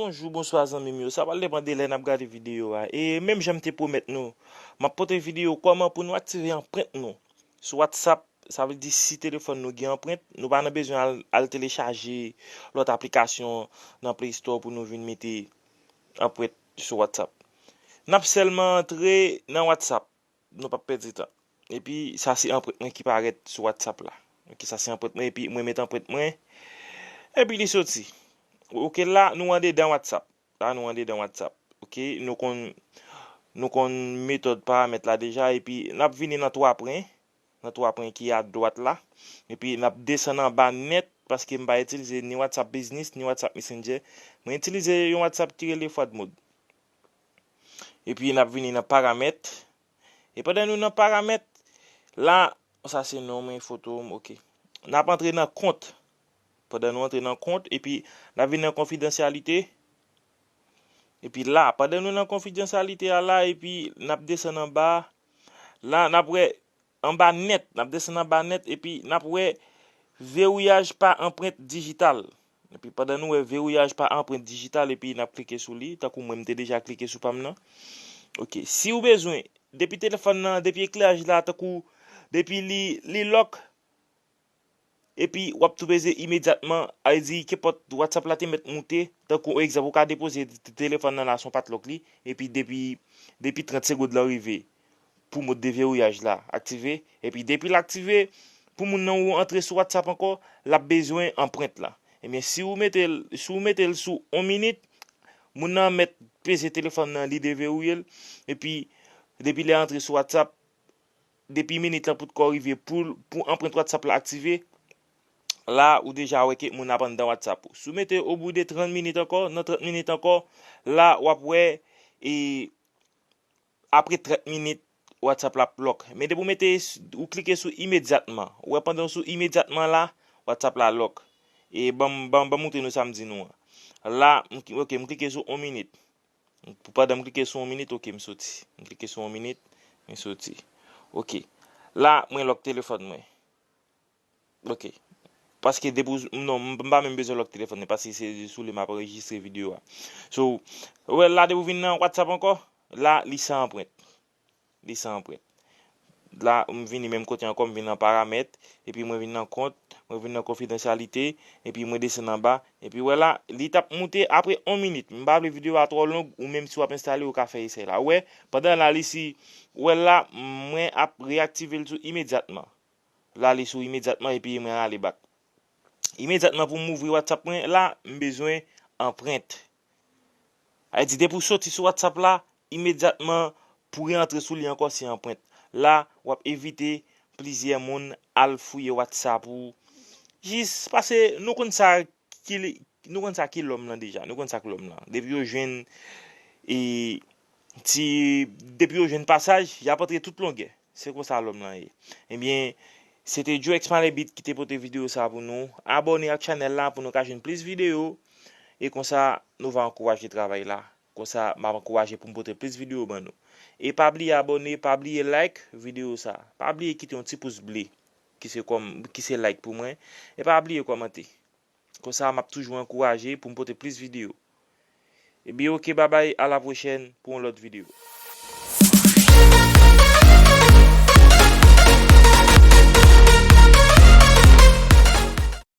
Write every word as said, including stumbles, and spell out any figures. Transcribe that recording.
Bonjou, bonswa zanmi m yo. Sa pral depann de lè n ap gade videyo a. E menm jan m te pwomèt nou, m ap pote videyo kòman pou nou aktive anprent nou sou WhatsApp. Sa vle di si telefòn nou gen anprent, nou pa nan bezwen al, al telechaje lòt aplikasyon nan Play Store pou nou vin mete anprent sou WhatsApp. N ap sèlman antre nan WhatsApp. Nou p ap pèdi tan. Epi sa se anprent mwen ki parèt sou WhatsApp la. Ok, sa se anprent mwen, epi mwen met anprent mwen. Epi li soti. Ok, la nou andedan WhatsApp. La nou andedan WhatsApp. Ok, nou konn nou konn metòd paramèt la deja, epi n ap vini nan twa pwen, nan twa pwen ki adwat la. Epi n ap desann anba nèt, paske m pa itilize ni WhatsApp Business, ni WhatsApp Messenger. Mwen itilize yon WhatsApp ki rele Fwad Mode. Epi n ap vini nan paramèt. E pandan nou nan paramèt, la, sa se non mwen, foto m, ok. N ap antre nan kont. Pandan nou antre nan kont, epi n ap vin nan konfidansyalite. Epi la, pandan nou nan konfidansyalite a la, epi n ap desann anba, la, n ap wè anba nèt, n ap desann anba nèt, epi n ap wè vewouyaj pa anprent dijital. Epi pandan nou wè vewouyaj pa anprent dijital, epi n ap klike sou li, tankou mwen m te deja klike sou pa m nan. Ok, si w bezwen, depi telefòn nan, depi eklèyaj la, tankou, depi li, li lòk, epi w ap tou peze imedyatman, a vle di kenpòt WhatsApp la te mèt moute, tankou egzanp, ou ka depoze t-, telefòn nan la sou padlock li, epi depi, depi trant segonn lan rive, pou mòd devewouyaj la aktive, epi depi l aktive, pou moun nan ou antre sou WhatsApp ankò, l ap bezwen anprent la. Ebyen, si ou mete l, si ou mete l sou yon minit, moun nan mèt peze telefòn nan, li deverouye l, epi depi lè antre sou WhatsApp, depi minit lan potkò rive pou, pou anprent WhatsApp la aktive, la ou deja wè ke moun ap anndan WhatsApp ou. Si w mete obou de trant minit ankò, nan trant minit ankò, la w ap wè, e, apre trant minit, WhatsApp la ap lòk. Men depi w mete, ou klike sou imedyatman. Ou wè pandan w sou imedyatman la, WhatsApp la lòk. E ban m, ban, ban m montre nou sa m di nou an. La, m, ok, m klike sou yon minit. Pou pandan m klike sou yon minit, ok, m soti. M klike sou yon minit, m soti. Ok. La, mwen lòk telefòn mwen. Ok. Paske depi w, non, m, m pa menm bezwen lòk telefòn mwen, paske se sou li m ap anrejistre videyo a. So, ou wè la, depi w vin nan WhatsApp ankò, la, li san anprent. Li san anprent. La, m vini menm kote ankò, m vin nan paramèt, epi mwen vin nan kont, mwen vin nan konfidansyalite, epi mwen desann anba, epi wè la, li t ap moute apre yon minit. M pa vle videyo a twò long, ou menm si w ap enstale, ou ka fè esèy la. Ou wè, pandan la, li si, ou wè la, mwen ap reyaktive l sou imedyatman. La, li sou imedyatman, epi mwen rale bak. Imedyatman pou m ouvri WhatsApp mwen, la, m bezwen anprent. Sa vle di, depi w soti sou WhatsApp la, imedyatman pou w reantre sou li ankò, se anprent. La, w ap evite plizyè moun al fouye WhatsApp ou. Jis pase, nou konn sa ki, nou konn sa ki lòm lan deja, nou konn sa k lòm lan. Depi yo jwenn, e, ti, depi yo jwenn pasaj, y ap antre tout longè. Se konsa lòm lan ye. Ebyen, se te Joe X Malebit ki te pote videyo sa pou nou. Abòne ak chanèl la pou nou ka jwenn plis videyo. E konsa, nou va ankouraje travay la. Konsa, m ap ankouraje pou m pote plis videyo ban nou. E pa bliye abòne, pa bliye like videyo sa. Pa bliye kite yon ti pous ble, ki se kòm, ki se like pou mwen. E pa bliye kòmante. Konsa, m ap toujou ankouraje pou m pote plis videyo. Ebyen, ok, babay, a la pwochèn pou yon lòt videyo.